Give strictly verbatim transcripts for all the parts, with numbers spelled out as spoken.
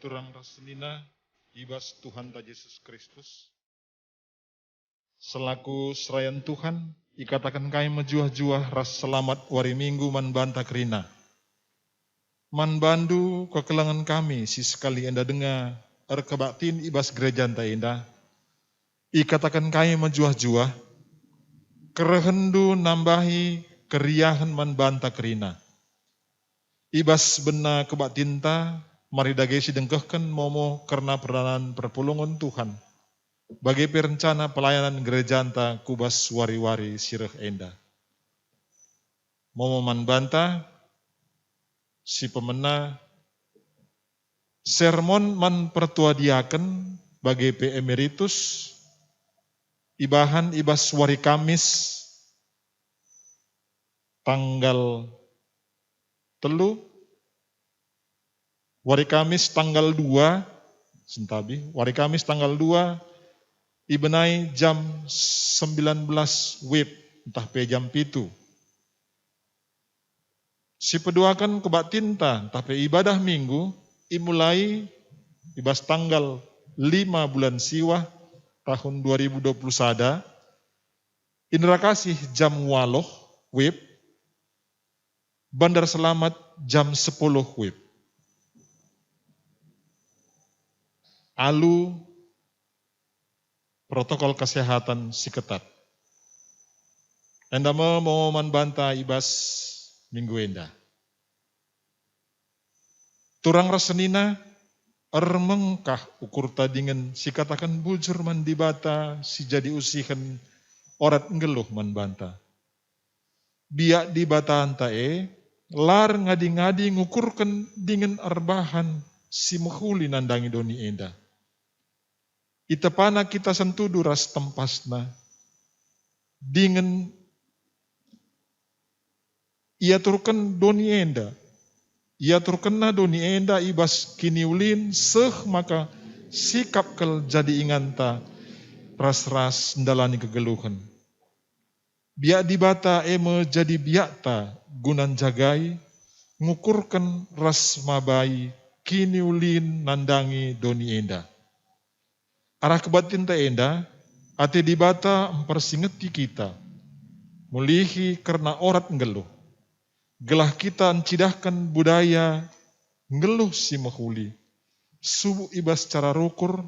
Turang ras senina i bas Tuhanta Jesus Kristus. Selaku serayan Tuhan, ikataken kami mejuah-juah ras selamat wari Minggu man banta kerina. Man bandu kekelengen kami si sekali enda denga erkebaktin i bas gerejanta enda, ikataken kami mejuah-juah, kerehenndu nambahi keriahen man banta kerina. I bas bena kebaktinta, mari dage sidengkehken momo kerna peranan perpulungen Tuhan, bage pe rencana pelayanan gerejanta ku bas wari-wari si reh enda. Momo man banta, si pemena, sermon man pertua diaken, bage pe emeritus, ibahan i bas wari Kamis, tanggal telu, wari Kamis tanggal dua, sentabi, wari Kamis tanggal dua, ibenai jam sembilan belas wib, ntah pe jam pitu. Si peduaken kebaktinta, ntah pe ibadah Minggu, imulai i bas tanggal lima bulan Siwah tahun dua ribu dua puluh sada, Indra Kasih jam waluh wib, Bandar Selamat jam sepuluh wib. Alu protokol kesehatan si ketat. Enda me momo man banta i bas minggu enda. Turang ras senina, ermengkah ukurta dingen sikataken bujur man Dibata si jadi usihen orat nggeluh man banta. Biak Dibatanta e la erngadi-ngadi ngukurken dingen erbahan si mehuli nandangi doni enda. Itepana kita sentudu ras tempasna, dingen iaturken doni enda. Iaturkenna doni enda i bas kiniulin seh maka sikap kal jadi inganta ras-ras ndalani kegeluhen. Biak Dibata e me jadi biakta guna njagai, ngukurken ras mabai kiniulin nandangi doni enda. Arah kebaktinta enda, ate Dibata mpersingeti kita, mulihi kerna orat nggeluh, gelah kita ncidahken budaya nggeluh si mehuli, subuk i bas cara rukur,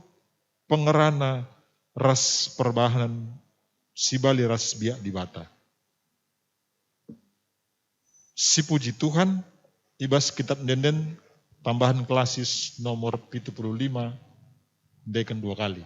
pengerana, ras perbahanen si bali ras biak Dibata. Sipuji Tuhan, i bas Kitab Ende-enden, tambahan klasis nomor pitu puluh lima, endeken dua kali.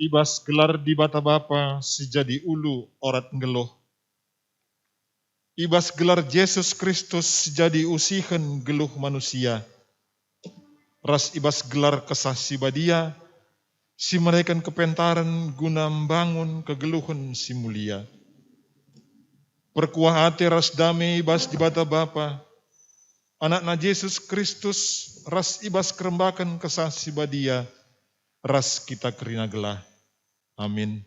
I bas gelar Dibata Bapa si jadi ulu orat nggeluh, i bas gelar Jesus Kristus si jadi usihen geluh manusia, ras i bas gelar Kesah Si Badia si mereken kepentaren guna mbangun kegeluhen si mulia. Perkuah ate ras dame i bas Dibata Bapa, Anakna Jesus Kristus, ras i bas kerembaken Kesah Si Badia, ras kita kerina gelah. Amin.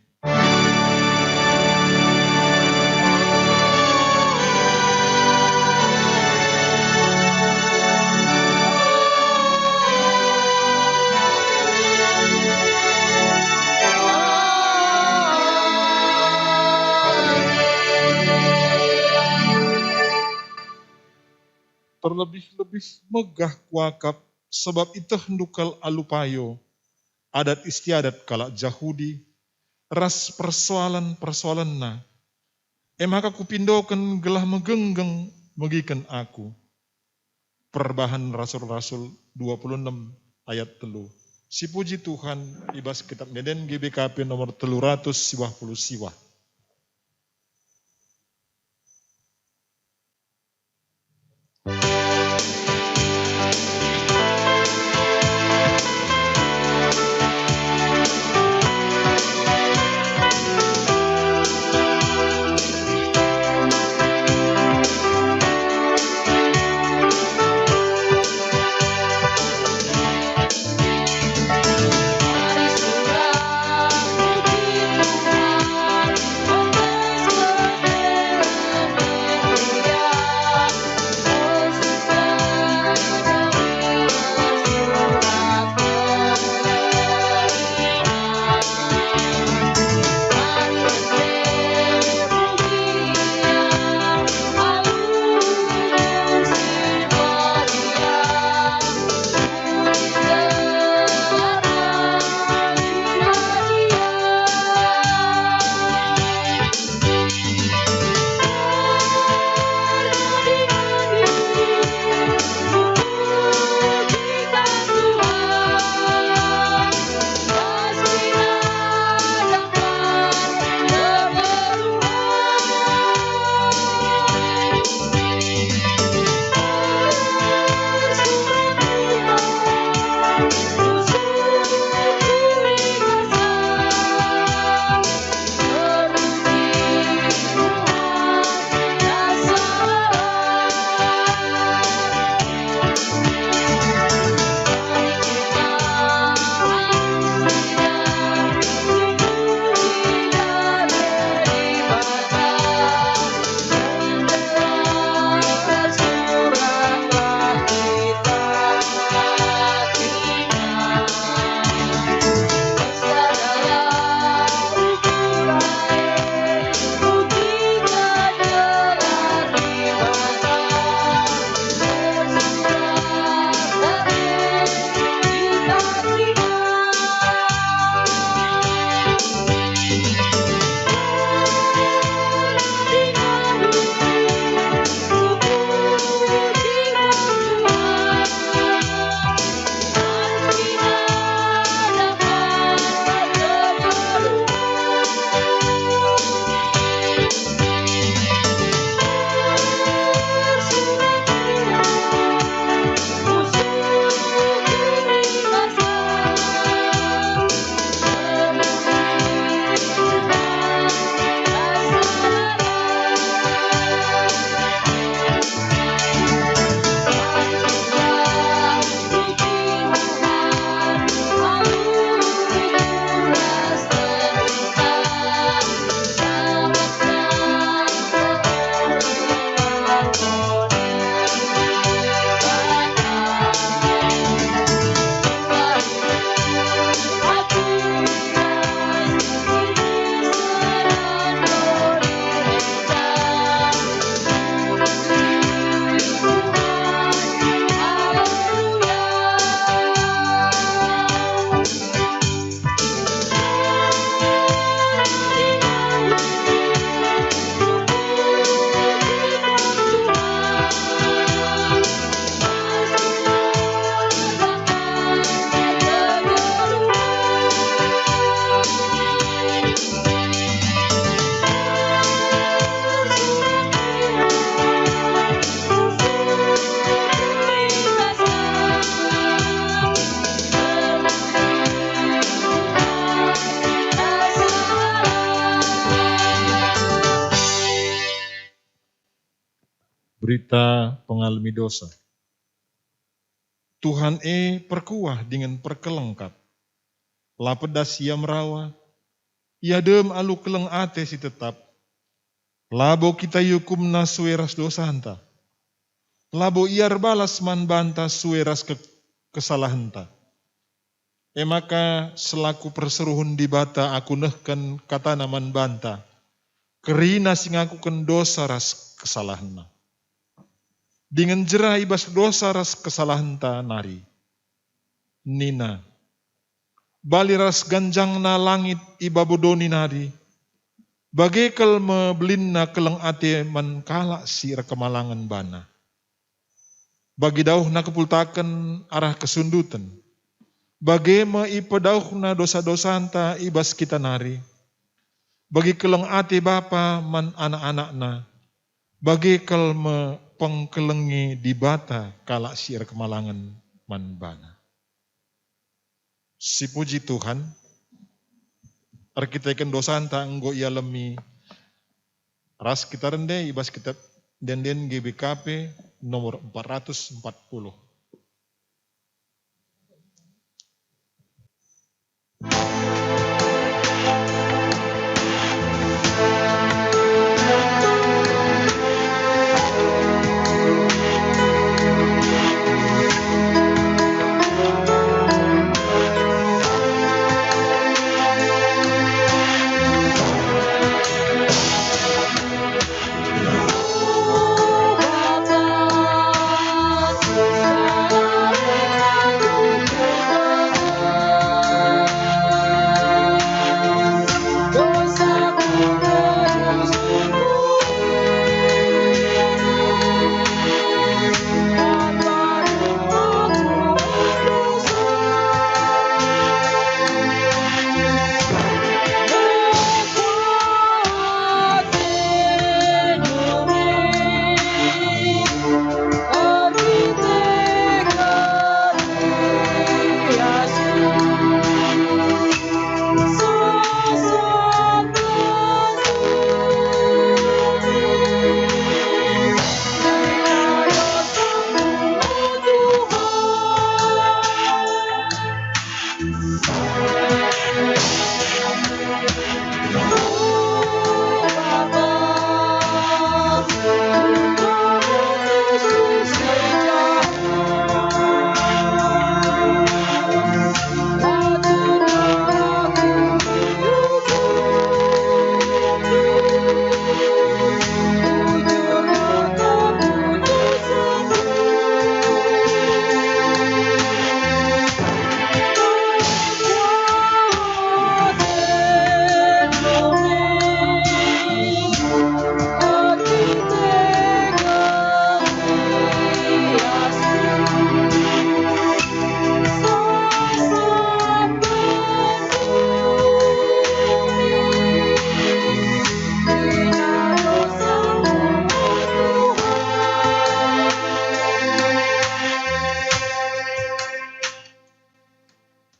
Terlebih-lebih megah kuakap, sebab ietehndu kal alu payo, adat istiadat kalak Jahudi, ras persoalen-persoalenna. E maka kupindoken gelah megenggeng megiken aku. Perbahan Rasul-Rasul dua puluh enem ayat telu. Sipuji Tuhan i bas Kitab Ende-enden G B K P nomor telu ratus siwah puluh siwah. Kita pengalemi dosa. Tuhan e perkuah dingen perkeleng kap. La pedas ia merawa, ia dem alu keleng ate si tetap. Labo kita iukumna sue ras dosanta. Labo ia erbalas man banta sue ras ke-, kesalahenta. E maka selaku persuruhen Dibata aku nehken katana man banta, kerina si ngakuken dosa ras kesalahenna. Dingen jera i bas dosa ras kesalahenta nari. Nina, "Bali ras ganjangna langit i babo doni nari, bage kal me belinna keleng ate man kalak si erkemalangen bana. Bagi dauhna kepultaken arah kesunduten, bage me ipedauhna dosa-dosanta i bas kita nari. Bagi keleng ate bapa man anak-anakna, bage kal me pengkelengi Dibata kalak si erkemalangen man bana." Sipuji Tuhan, erkiteken dosanta enggo ialemi ras kita rende i bas kitab ende-enden G B K P nomor empat ratus empat puluh.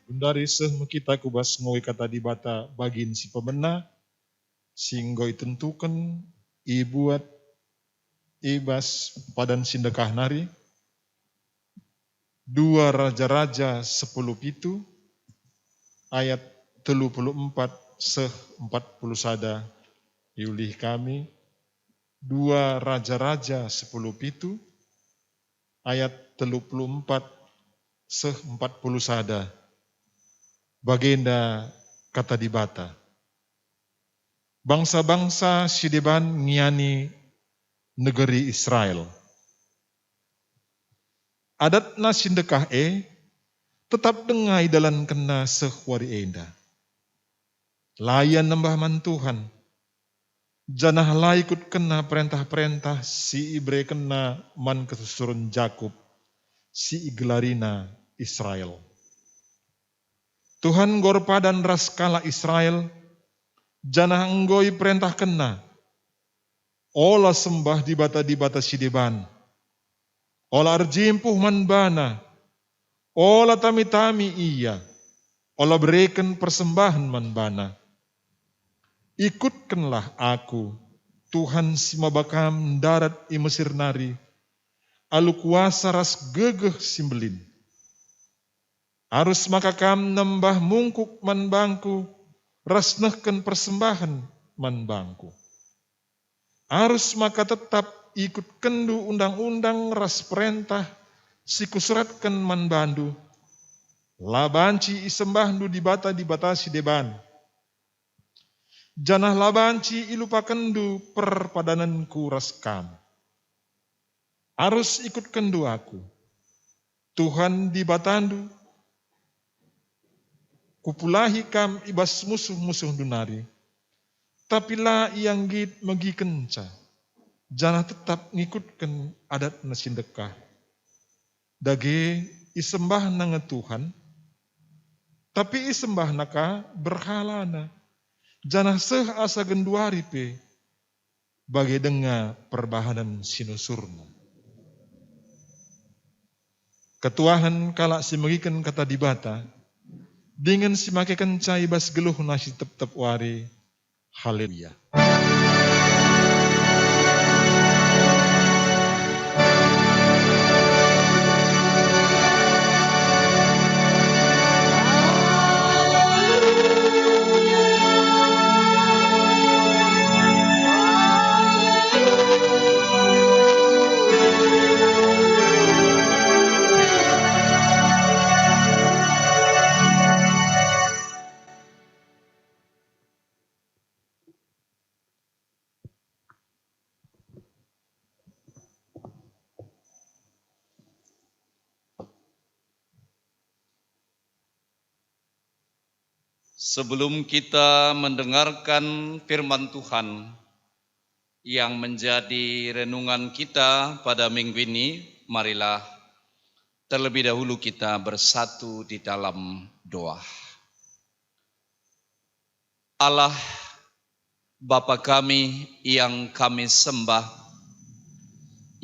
Genduari seh me kita ku bas ngoi Kata Dibata bagin si pemena, si enggo itentuken, ibuat i bas padan si ndekah nari, dua Raja-raja sepuluh pitu, ayat telu puluh empat seh empat puluh sada, iulih kami, dua Raja-raja sepuluh pitu, ayat telu puluh empat seh empat puluh sada. Bagenda Kata Dibata. Bangsa-bangsa si deban ngiani negeri Israel. Adatna si ndekah e tetap denga idalankenna seh wari enda. La ia nembah man Tuhan, janah la ikutkenna perentah-perentah si iberekenna man kesusuren Jakup, si igelarina Israel. Tuhan enggo erpadan ras kalak Israel, janah enggo iperentahkenna, "Ola sembah dibata-dibata si deban. Ola erjimpuh man bana. Ola tami-tami ia. Ola bereken persembahen man bana. Ikutkenlah Aku, Tuhan si maba kam ndarat i Mesir nari, alu kuasa ras gegeh si mbelin. Arus maka kam nembah mungkuk man bangku ras nehken persembahen man bangku. Arus maka tetap ikutkenndu undang-undang ras perentah si kusuratken man bandu. La banci isembahndu dibata-dibata si deban, janah la banci ilupakenndu perpadanenku ras kam. Arus ikutkenndu aku, Tuhan Dibatandu. Kupulahi kam i bas musuh-musuhndu nari, tapi la ia nggit megikenca, janah tetap ngikutken adatna si ndekah. Dage isembahna nge Tuhan, tapi isembahna ka berhalana, janah seh asa genduari pe bage denga perbahanen si nusurna. Ketuahen kalak si megiken kata Dibata, dingen si makekenca i bas geluhna si tep-tep wari. Haleluya. Sebelum kita mendengarkan firman Tuhan yang menjadi renungan kita pada minggu ini, marilah terlebih dahulu kita bersatu di dalam doa. Allah, Bapa kami yang kami sembah,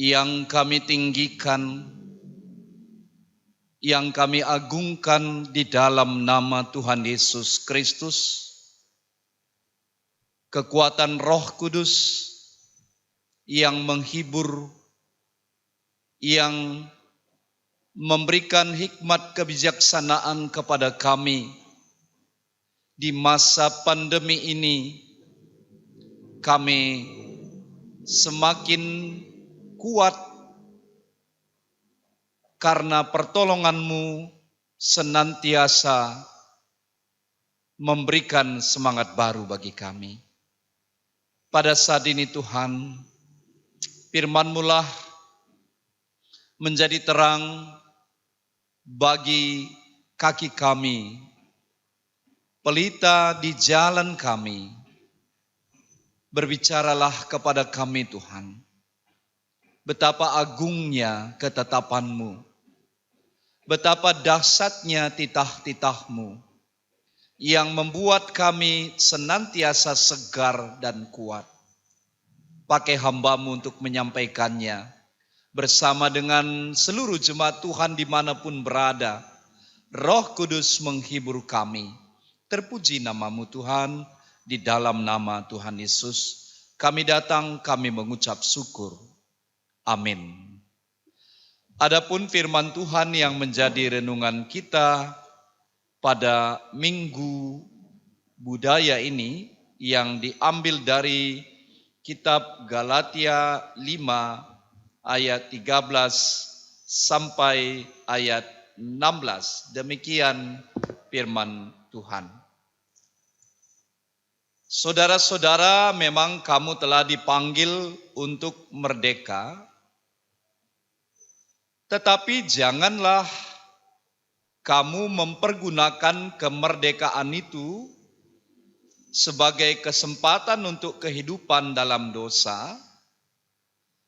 yang kami tinggikan, yang kami agungkan di dalam nama Tuhan Yesus Kristus, kekuatan Roh Kudus yang menghibur, yang memberikan hikmat kebijaksanaan kepada kami di masa pandemi ini. Kami semakin kuat karena pertolongan-Mu senantiasa memberikan semangat baru bagi kami. Pada saat ini, Tuhan, firman-Mulah menjadi terang bagi kaki kami, pelita di jalan kami. Berbicaralah kepada kami, Tuhan. Betapa agungnya ketetapan-Mu, betapa dahsyatnya titah-titah-Mu yang membuat kami senantiasa segar dan kuat. Pakai hamba-Mu untuk menyampaikannya, bersama dengan seluruh jemaat Tuhan di mana pun berada. Roh Kudus menghibur kami. Terpuji nama-Mu, Tuhan, di dalam nama Tuhan Yesus. Kami datang, kami mengucap syukur. Amin. Adapun firman Tuhan yang menjadi renungan kita pada Minggu Budaya ini yang diambil dari kitab Galatia lima ayat tiga belas sampai ayat enam belas. Demikian firman Tuhan. Saudara-saudara, memang kamu telah dipanggil untuk merdeka, tetapi janganlah kamu mempergunakan kemerdekaan itu sebagai kesempatan untuk kehidupan dalam dosa,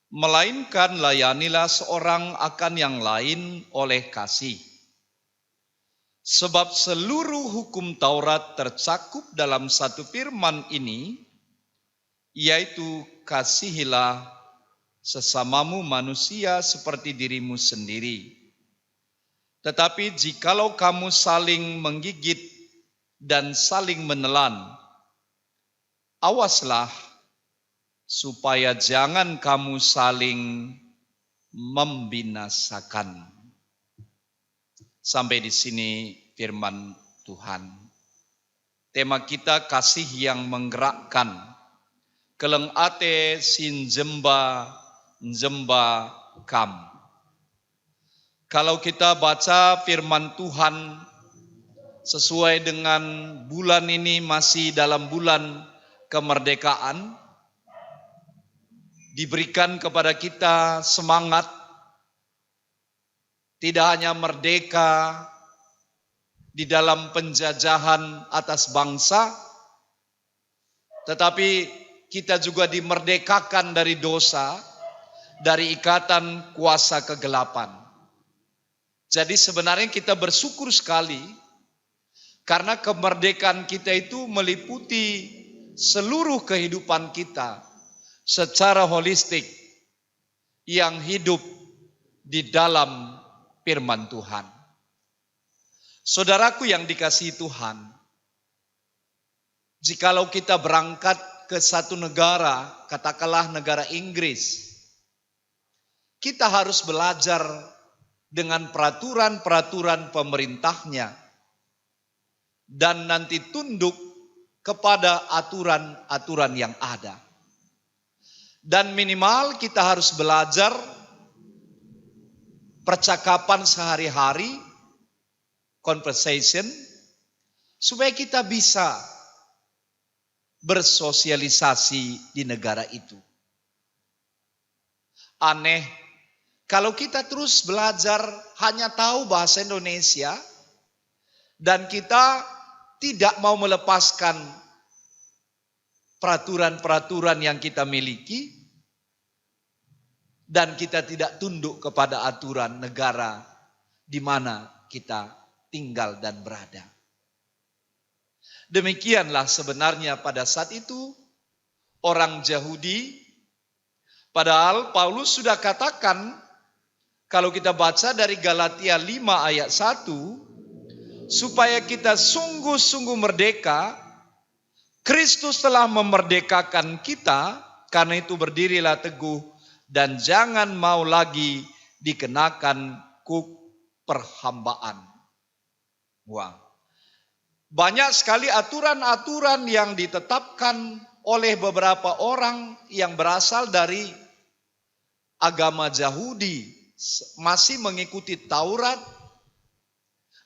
melainkan layanilah seorang akan yang lain oleh kasih. Sebab seluruh hukum Taurat tercakup dalam satu firman ini, yaitu, "Kasihilah sesamamu manusia seperti dirimu sendiri." Tetapi jikalau kamu saling menggigit dan saling menelan, awaslah supaya jangan kamu saling membinasakan. Sampai di sini firman Tuhan. Tema kita kasih yang menggerakkan. Keleng ate si njemba, njemba Kam. Kalau kita baca firman Tuhan sesuai dengan bulan ini masih dalam bulan kemerdekaan, diberikan kepada kita semangat tidak hanya merdeka di dalam penjajahan atas bangsa, tetapi kita juga dimerdekakan dari dosa, dari ikatan kuasa kegelapan. Jadi sebenarnya kita bersyukur sekali karena kemerdekaan kita itu meliputi seluruh kehidupan kita secara holistik yang hidup di dalam firman Tuhan. Saudaraku yang dikasihi Tuhan, jikalau kita berangkat ke satu negara, katakanlah negara Inggris, kita harus belajar dengan peraturan-peraturan pemerintahnya dan nanti tunduk kepada aturan-aturan yang ada. Dan minimal kita harus belajar percakapan sehari-hari, conversation, supaya kita bisa bersosialisasi di negara itu. Aneh, kalau kita terus belajar hanya tahu bahasa Indonesia dan kita tidak mau melepaskan peraturan-peraturan yang kita miliki, dan kita tidak tunduk kepada aturan negara di mana kita tinggal dan berada. Demikianlah sebenarnya pada saat itu orang Jahudi, padahal Paulus sudah katakan, kalau kita baca dari Galatia lima ayat satu, supaya kita sungguh-sungguh merdeka, Kristus telah memerdekakan kita, karena itu berdirilah teguh dan jangan mau lagi dikenakan kuk perhambaan. Wah. Banyak sekali aturan-aturan yang ditetapkan oleh beberapa orang yang berasal dari agama Jahudi, s-, masih mengikuti Taurat,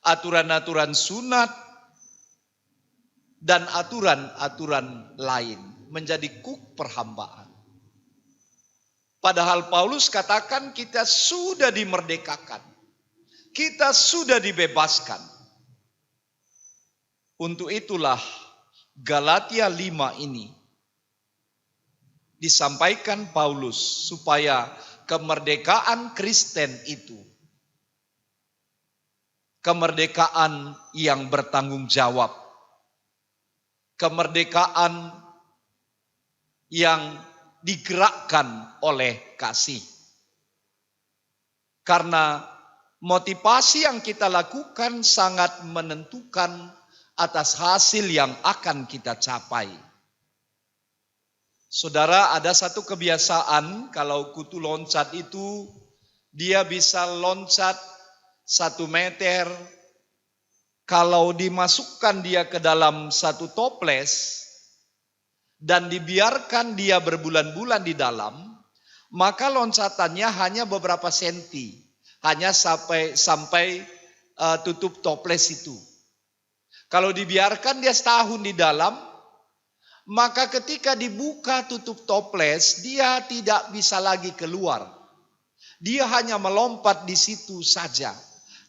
aturan-aturan sunat, dan aturan-aturan lain menjadi kuk perhambaan. Padahal Paulus katakan kita sudah dimerdekakan, kita sudah dibebaskan. Untuk itulah Galatia lima ini disampaikan Paulus supaya kemerdekaan Kristen itu kemerdekaan yang bertanggung jawab, kemerdekaan yang digerakkan oleh kasih. Karena motivasi yang kita lakukan sangat menentukan atas hasil yang akan kita capai. Saudara, ada satu kebiasaan, kalau kutu loncat itu, dia bisa loncat satu meter. Kalau dimasukkan dia ke dalam satu toples dan dibiarkan dia berbulan-bulan di dalam, maka loncatannya hanya beberapa senti, hanya sampai, sampai, eh, tutup toples itu. Kalau dibiarkan dia setahun di dalam, maka ketika dibuka tutup toples, dia tidak bisa lagi keluar. Dia hanya melompat di situ saja,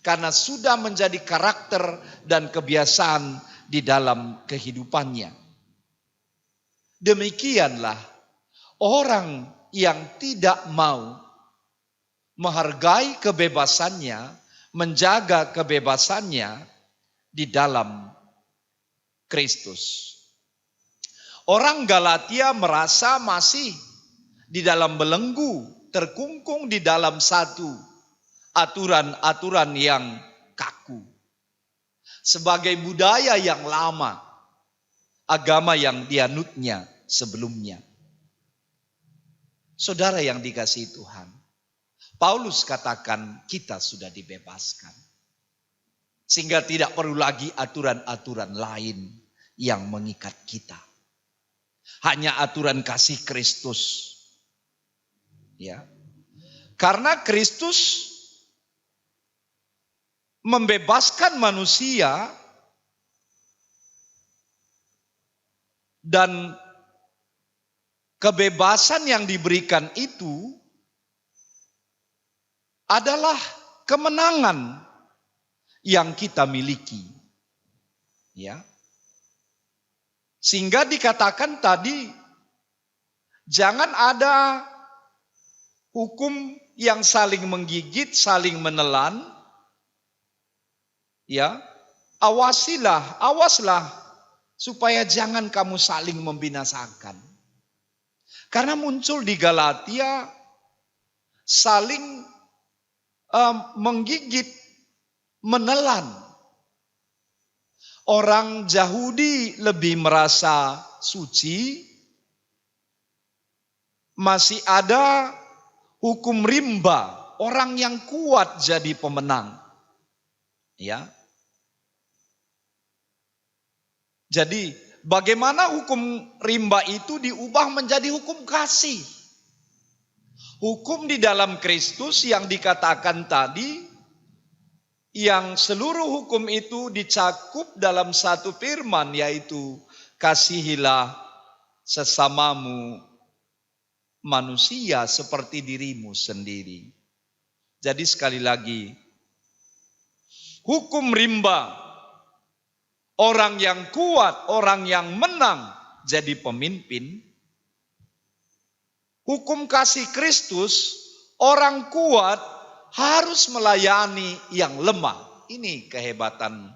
karena sudah menjadi karakter dan kebiasaan di dalam kehidupannya. Demikianlah orang yang tidak mau menghargai kebebasannya, menjaga kebebasannya di dalam Kristus. Orang Galatia merasa masih di dalam belenggu, terkungkung di dalam satu aturan-aturan yang kaku. Sebagai budaya yang lama, agama yang dianutnya sebelumnya. Saudara yang dikasihi Tuhan, Paulus katakan kita sudah dibebaskan. Sehingga tidak perlu lagi aturan-aturan lain yang mengikat kita. Hanya aturan kasih Kristus. Ya. Karena Kristus membebaskan manusia dan kebebasan yang diberikan itu adalah kemenangan yang kita miliki. Ya. Sehingga dikatakan tadi, jangan ada hukum yang saling menggigit, saling menelan. Ya, awasilah, awaslah, supaya jangan kamu saling membinasakan. Karena muncul di Galatia saling, em, menggigit, menelan. Orang Jahudi lebih merasa suci, masih ada hukum rimba, orang yang kuat jadi pemenang. Ya. Jadi, bagaimana hukum rimba itu diubah menjadi hukum kasih? Hukum di dalam Kristus yang dikatakan tadi, yang seluruh hukum itu dicakup dalam satu firman, yaitu, "Kasihilah sesamamu manusia seperti dirimu sendiri." Jadi, sekali lagi, hukum rimba, orang yang kuat, orang yang menang jadi pemimpin. Hukum kasih Kristus, orang kuat harus melayani yang lemah. Ini kehebatan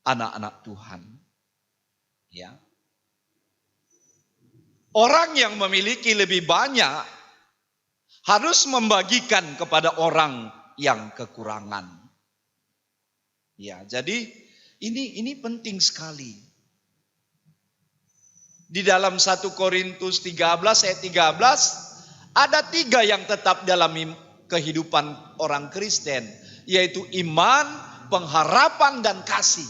anak-anak Tuhan. Ya. Orang yang memiliki lebih banyak harus membagikan kepada orang yang kekurangan. Ya, jadi ini, ini penting sekali. Di dalam satu Korintus tiga belas ayat tiga belas, ada tiga yang tetap dalam im-, kehidupan orang Kristen, yaitu iman, pengharapan, dan kasih.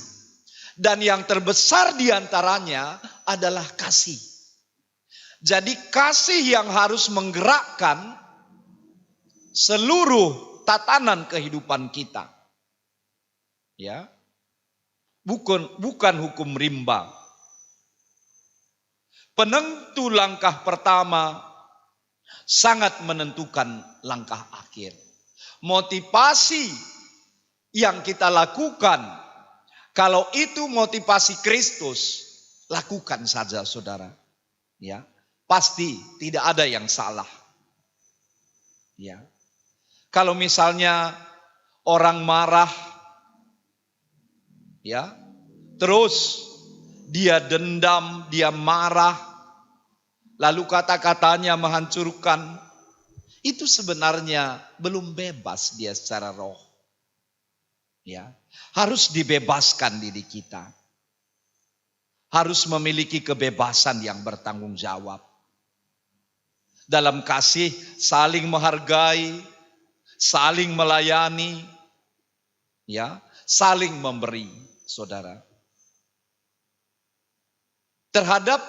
Dan yang terbesar di antaranya adalah kasih. Jadi, kasih yang harus menggerakkan seluruh tatanan kehidupan kita. Ya. Bukan, bukan hukum rimba. Penentu langkah pertama sangat menentukan langkah akhir. Motivasi yang kita lakukan, kalau itu motivasi Kristus, lakukan saja, saudara. Ya, pasti tidak ada yang salah. Ya. Kalau misalnya orang marah, ya, terus dia dendam, dia marah, lalu kata-katanya menghancurkan, itu sebenarnya belum bebas dia secara roh. Ya, harus dibebaskan diri kita. Harus memiliki kebebasan yang bertanggung jawab. Dalam kasih, saling menghargai, saling melayani, ya, saling memberi, saudara. Terhadap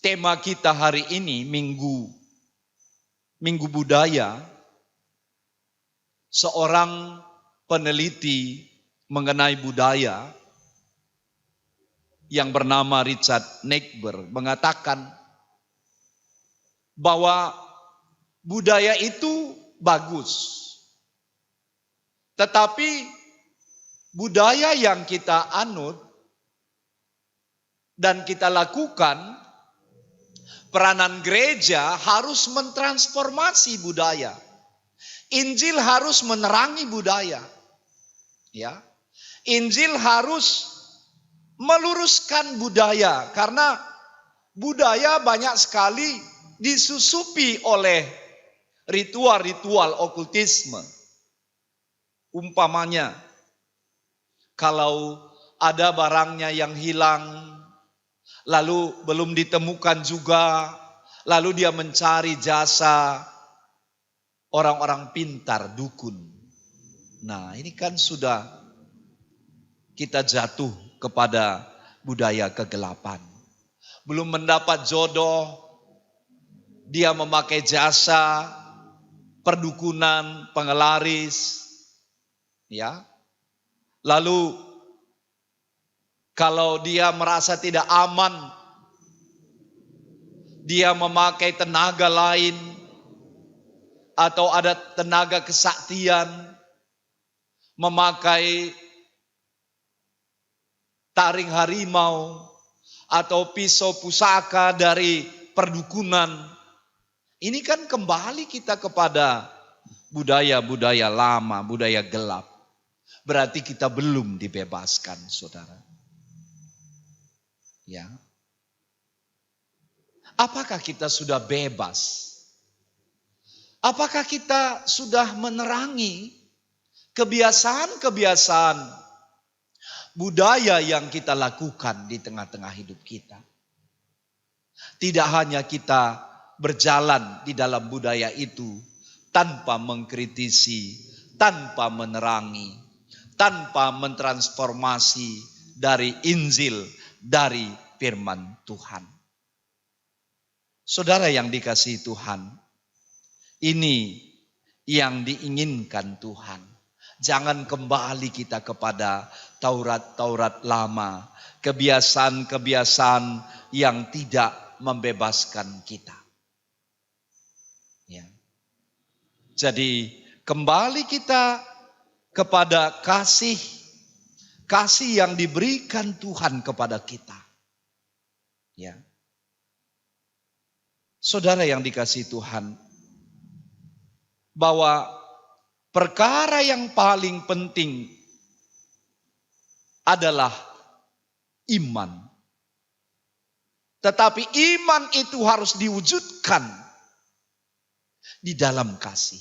tema kita hari ini, Minggu, Minggu Budaya, seorang peneliti mengenai budaya yang bernama Richard Neighbor mengatakan bahwa budaya itu bagus, tetapi budaya yang kita anut dan kita lakukan, peranan gereja harus mentransformasi budaya. Injil harus menerangi budaya. Ya. Injil harus meluruskan budaya, karena budaya banyak sekali disusupi oleh ritual-ritual okultisme. Umpamanya, kalau ada barangnya yang hilang, lalu belum ditemukan juga, lalu dia mencari jasa orang-orang pintar, dukun. Nah, ini kan sudah kita jatuh kepada budaya kegelapan. Belum mendapat jodoh, dia memakai jasa perdukunan, pengelaris, ya. Lalu kalau dia merasa tidak aman, dia memakai tenaga lain atau ada tenaga kesaktian, memakai taring harimau atau pisau pusaka dari perdukunan. Ini kan kembali kita kepada budaya-budaya lama, budaya gelap. Berarti kita belum dibebaskan, saudara. Ya. Apakah kita sudah bebas? Apakah kita sudah menerangi kebiasaan-kebiasaan budaya yang kita lakukan di tengah-tengah hidup kita? Tidak hanya kita berjalan di dalam budaya itu tanpa mengkritisi, tanpa menerangi, tanpa mentransformasi dari Injil, dari firman Tuhan. Saudara yang dikasihi Tuhan, ini yang diinginkan Tuhan. Jangan kembali kita kepada Taurat-Taurat lama, kebiasaan-kebiasaan yang tidak membebaskan kita. Ya. Jadi, kembali kita kepada kasih, kasih yang diberikan Tuhan kepada kita. Ya. Saudara yang dikasihi Tuhan, bahwa perkara yang paling penting adalah iman. Tetapi iman itu harus diwujudkan di dalam kasih.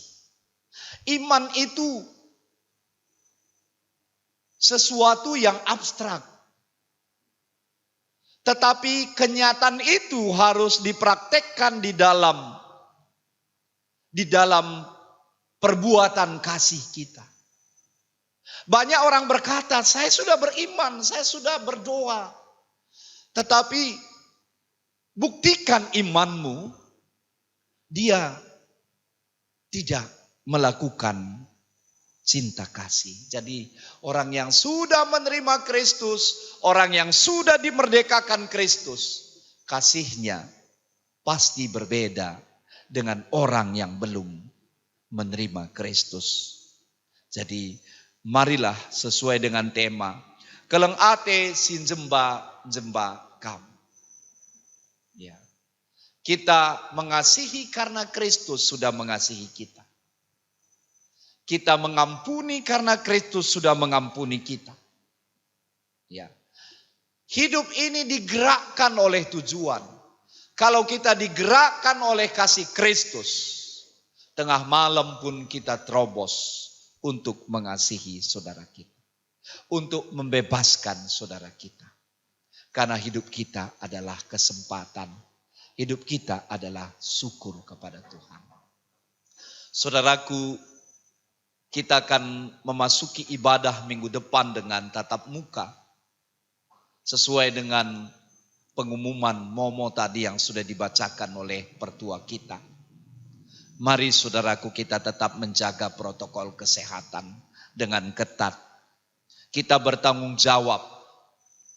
Iman itu sesuatu yang abstrak. Tetapi kenyataan itu harus dipraktekkan di dalam, di dalam perbuatan kasih kita. Banyak orang berkata, "Saya sudah beriman, saya sudah berdoa." Tetapi buktikan imanmu, dia tidak melakukan cinta kasih. Jadi, orang yang sudah menerima Kristus, orang yang sudah dimerdekakan Kristus, kasihnya pasti berbeda dengan orang yang belum menerima Kristus. Jadi, marilah sesuai dengan tema, "Keleng ate si njemba-njemba Kam." Ya. Kita mengasihi karena Kristus sudah mengasihi kita. Kita mengampuni karena Kristus sudah mengampuni kita. Ya. Hidup ini digerakkan oleh tujuan. Kalau kita digerakkan oleh kasih Kristus, tengah malam pun kita terobos untuk mengasihi saudara kita, untuk membebaskan saudara kita. Karena hidup kita adalah kesempatan. Hidup kita adalah syukur kepada Tuhan. Saudaraku, kita akan memasuki ibadah minggu depan dengan tatap muka, sesuai dengan pengumuman momo tadi yang sudah dibacakan oleh pertua kita. Mari, saudaraku, kita tetap menjaga protokol kesehatan dengan ketat. Kita bertanggung jawab.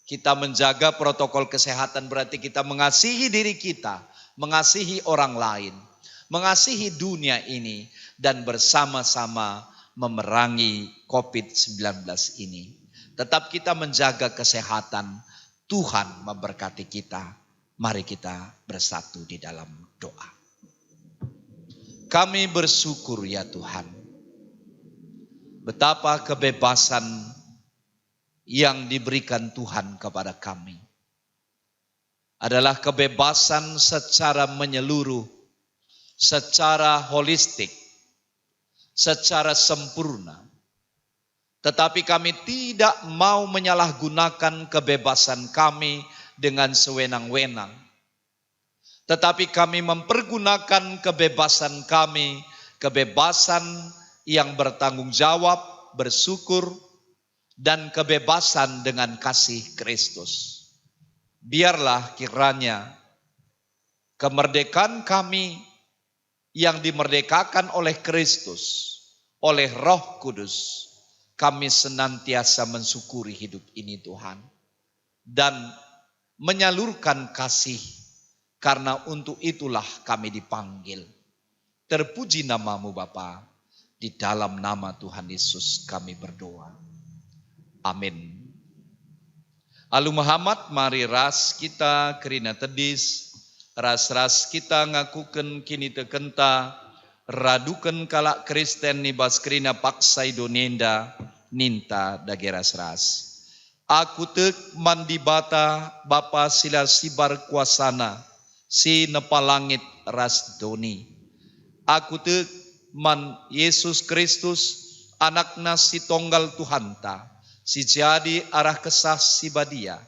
Kita menjaga protokol kesehatan berarti kita mengasihi diri kita, mengasihi orang lain, mengasihi dunia ini, dan bersama-sama memerangi covid sembilan belas ini. Tetap kita menjaga kesehatan. Tuhan memberkati kita. Mari kita bersatu di dalam doa. Kami bersyukur, ya Tuhan, betapa kebebasan yang diberikan Tuhan kepada kami adalah kebebasan secara menyeluruh, secara holistik, secara sempurna. Tetapi kami tidak mau menyalahgunakan kebebasan kami dengan sewenang-wenang. Tetapi kami mempergunakan kebebasan kami kebebasan yang bertanggung jawab, bersyukur, dan kebebasan dengan kasih Kristus. Biarlah kiranya kemerdekaan kami yang dimerdekakan oleh Kristus, oleh Roh Kudus, kami senantiasa mensyukuri hidup ini, Tuhan, dan menyalurkan kasih, karena untuk itulah kami dipanggil. Terpuji nama-Mu, Bapa. Di dalam nama Tuhan Yesus kami berdoa. Amin. Alu mehamat, mari ras kita kerina tedis, ras-ras kita ngakuken kinitekenta, raduken kalak Kristen i bas kerina paksa i doni enda, ninta dage ras-ras. Aku tek man Dibata, Bapa si la sibar kuasaNa, si nepa langit ras doni. Aku tek man Yesus Kristus, AnakNa si Tonggal Tuhanta, si jadi arah Kesah Si Badia,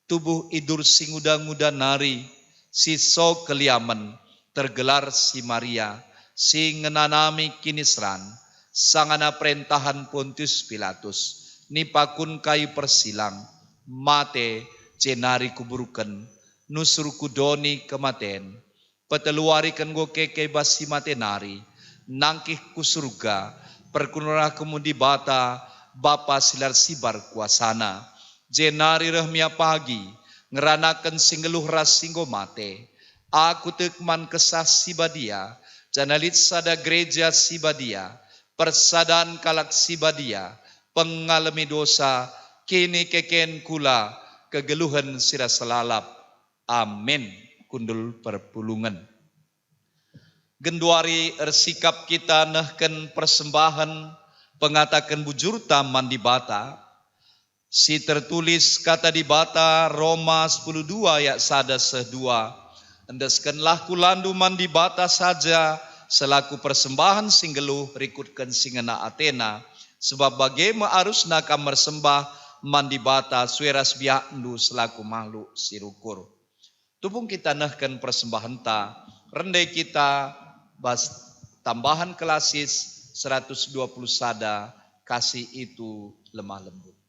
tubuh idur si nguda-nguda nari, si so keliamen, tergelar si Maria, si ngenanami kiniseran, sangana perentahen Pontius Pilatus, nipakun kayu persilang, mate, jenari kuburken, nusur ku doni kematen. Peteluariken enggo keke bas si mate nari, nangkih ku Surga, perkunerahken mu Dibata, Bapa si la sibar kuasaNa. Jenari reh mia pagi, ngeranaken si nggeluh ras si enggo mate. Aku tek man Kesah Si Badia, janah lit sada gereja si badia, persadan kalak si badia, pengalemi dosa, kinikeken kula, kegeluhen si la selalap. Amin. Kundul perpulungen. Genduari ersikap kita nehken persembahen pengataken bujurta man Dibata, si tertulis Kata Dibata Roma sepuluh dua ayat sada seh dua, "Endeskenlah kulandu man Dibata saja selaku persembahen si nggeluh rikutken si ngena ateNa, sebab bage me arusna kam mersembah man Dibata sue ras biakndu selaku mahluk si rukur." Tupung kita nehken persembahenta, rende kita bas tambahen kelasis seratus dua puluh sada, Kasih Itu Lemah Lembut.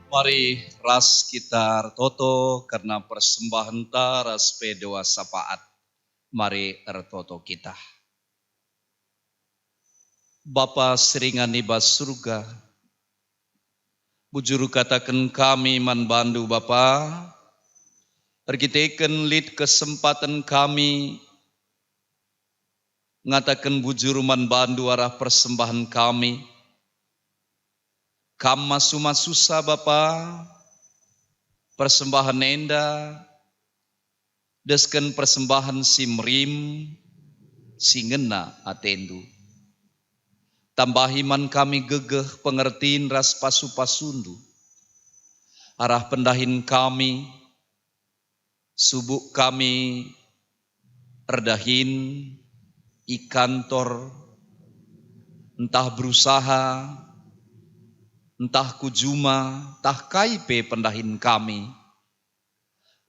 Mari Ras kita ertoto kerna persembahenta ras pe doa syafaat. Mari ertoto kita. Bapa si ringan i bas Surga, bujur kataken kami man bandu, Bapa, erkiteken lit kesempaten kami ngataken bujur man bandu arah persembahen kami. Kam masu-masusa, Bapa, persembahen enda, desken persembahen si merim, si ngena atendu. Tambahi man kami gegeh, pengertin ras pasu-pasundu. Arah pendahin kami, subuk kami erdahin i kantor, ntah berusaha, ntah ku juma, ntah kai pe pendahin kami.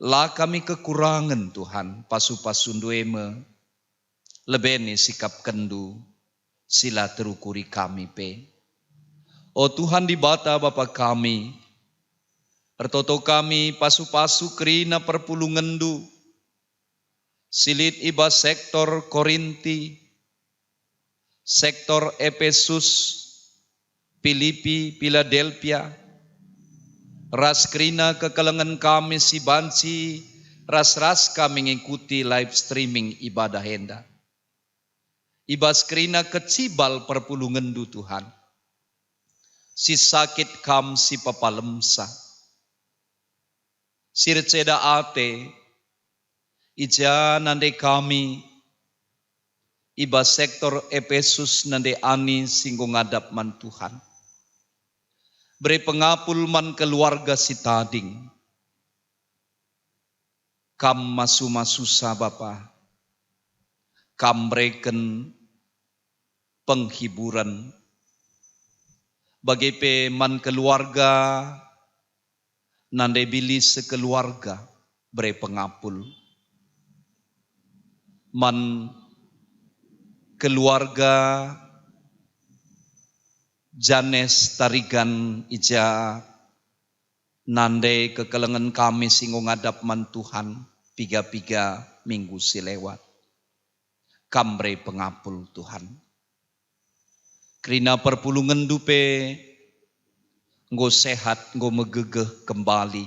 La kami kekurangen, Tuhan, pasu-pasundu e me. Lebeni sikapkendu si la terukuri kami pe. O Tuhan Dibata Bapa kami, ertoto kami pasu-pasu kerina perpulungenNdu si lit i bas sektor Korinti, sektor Epesus, Pilipi, Piladelpia, ras kerina kekelengen kami si banci ras-ras kami ngikuti live streaming ibadah enda. I bas kerina kecibal perpulungenNdu, Tuhan, si sakit Kam si pepalemsa, si erceda ate, i ja nande kami, i bas sektor Epesus nande ani si enggo ngadap man Tuhan. Bere pengapul man keluarga si tading. Kam masu-masusa, Bapa. Kam mereken penghiburen. Bage pe man keluarga nande Billy sekeluarga, bere pengapul. Man keluarga Janes Tarigan i ja nande kekelengen kami si enggo ngadap man Tuhan piga-piga minggu si lewat. Kam bere pengapul, Tuhan. Kerina perpulungenNdu pe enggo sehat, enggo megegeh kembali.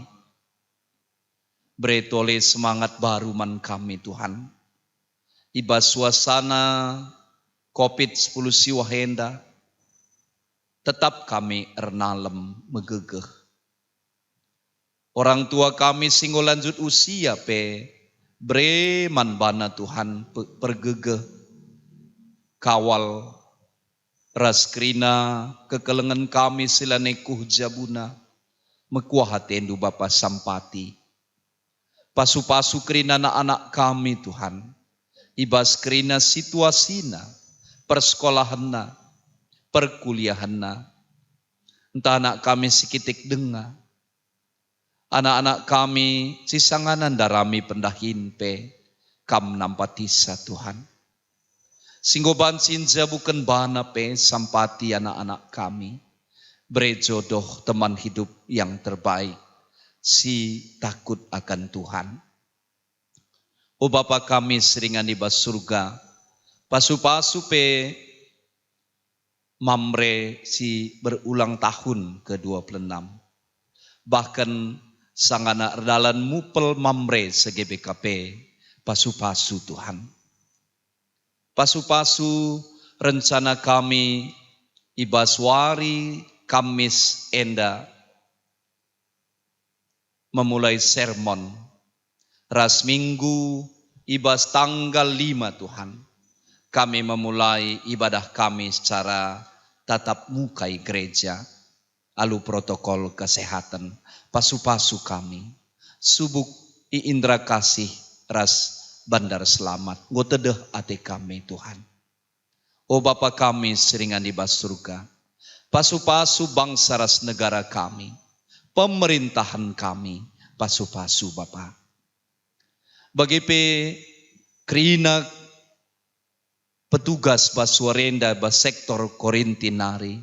Bere tole semangat baru man kami, Tuhan. I bas suasana covid sepuluh siwah enda, tetap kami ernalem megegeh. Orang tua kami si enggo lanjut usia pe, bere man bana, Tuhan, pe-, pergegeh, kawal, ras kerina kekelengen kami si lanai kuh jabuna. Mekuah ateNdu, Bapa, sampati. Pasu-pasu kerina anak-anak kami, Tuhan, i bas kerina situasina, persekolahenna, perkuliahenna, ntah anak kami si kitik denga, anak-anak kami si sangana ndarami pendahin pe, Kam nampatisa, Tuhan. Si enggo banci njabuken bana pe sampati anak-anak kami. Bere jodoh teman hidup yang terbaik, si takut akan Tuhan. O Bapa kami si ringan i bas Surga, pasu-pasu pe Mamre si berulang tahun kedua puluh enam. Bahkan sangana erdalan mupel Mamre se-G B K P, pasu-pasu Tuhan. Pasu-pasu rencana kami i bas wari Kamis enda, memulai sermon ras Minggu i bas tanggal lima, Tuhan, kami memulai ibadah kami secara tatap muka i gereja, alu protokol kesehatan, pasu-pasu kami, subuk i Indra Kasih ras Bandar Selamat, enggo tedeh ate kami, Tuhan. O Bapa kami si ringan i bas Surga, pasu-pasu bangsa ras negara kami, pemerintahen kami, pasu-pasu Bapa. Bage pe kerina petugas bas wari enda bas sektor Korinti nari,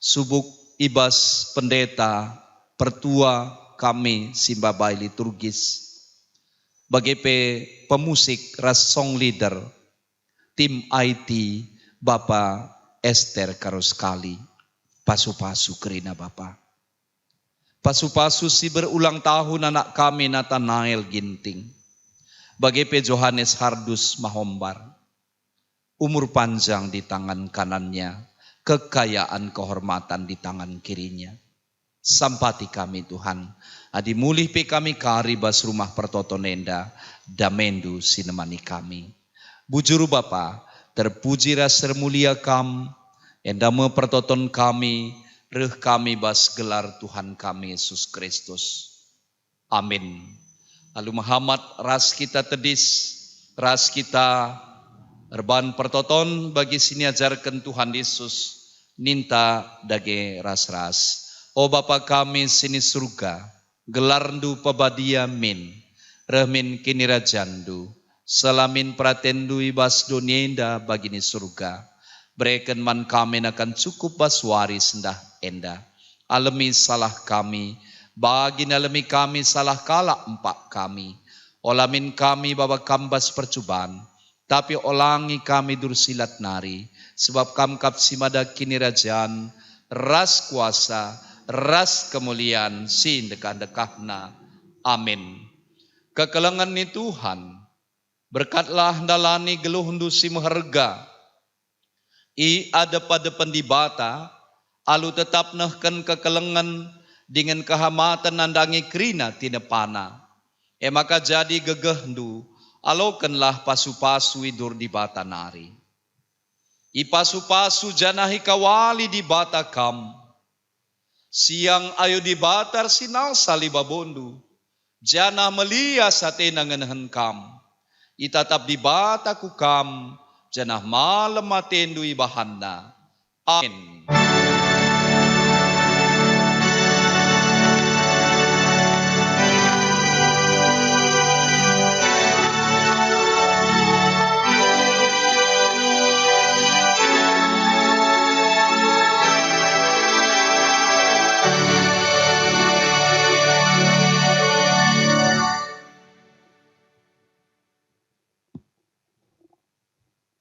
subuk i bas pendeta, pertua, kami si mbabai liturgis, bage pe pemusik ras song leader, tim I T, Bapa Ester Karuskali, pasu-pasu kerina Bapa. Pasu-pasu si berulang tahun anak kami Natanael Ginting, bage pe Johanes Hardus Mahombar. Umur panjang di tangan kanannya, kekayaan kehormatan di tangan kirinya. Sampati kami, Tuhan, adi mulih pe kami kari bas rumah pertoton enda, damendu si nemani kami. Bujur Bapa, terpuji ras termulia Kam, enda me pertoton kami, reh kami bas gelar Tuhan kami Yesus Kristus. Amin. Alu mehamat ras kita tedis, ras kita erban pertoton bagi si niajarken Tuhan Yesus, ninta dage ras-ras. O Bapa kami si ni Surga, gelarNdu pebadia min, reh min kinirajanNdu, seh la min peratenNdu i bas doni enda bagi ni Surga. Bereken man kami nakan cukup bas wari sendah enda. Alemi salah kami, bagi nalemi kami salah kalak empak kami. Ola min kami baba Kam bas percuban, tapi olangi kami dursilat nari, sebab Kam kap si mada kinirajan, ras kuasa, ras kemulian si ndekah-ndekahna. Amin. Kekelengen ni Tuhan, berkatlah ndalani geluhndu si meherga i adep-adepen Dibata, alu tetap nehken kekelengen dingen kehamaten nandangi kerina tinepana. E maka jadi gegehndu, alokenlah pasu-pasu i dur Dibata nari. Ipasu-pasu janah ikawali Dibata kam. Siang ayo Dibata ersinalsal i babondu, janah melias atena ngenehen kam. Itatap Dibata ku kam, janah malem atendu ibahanNa. Amin.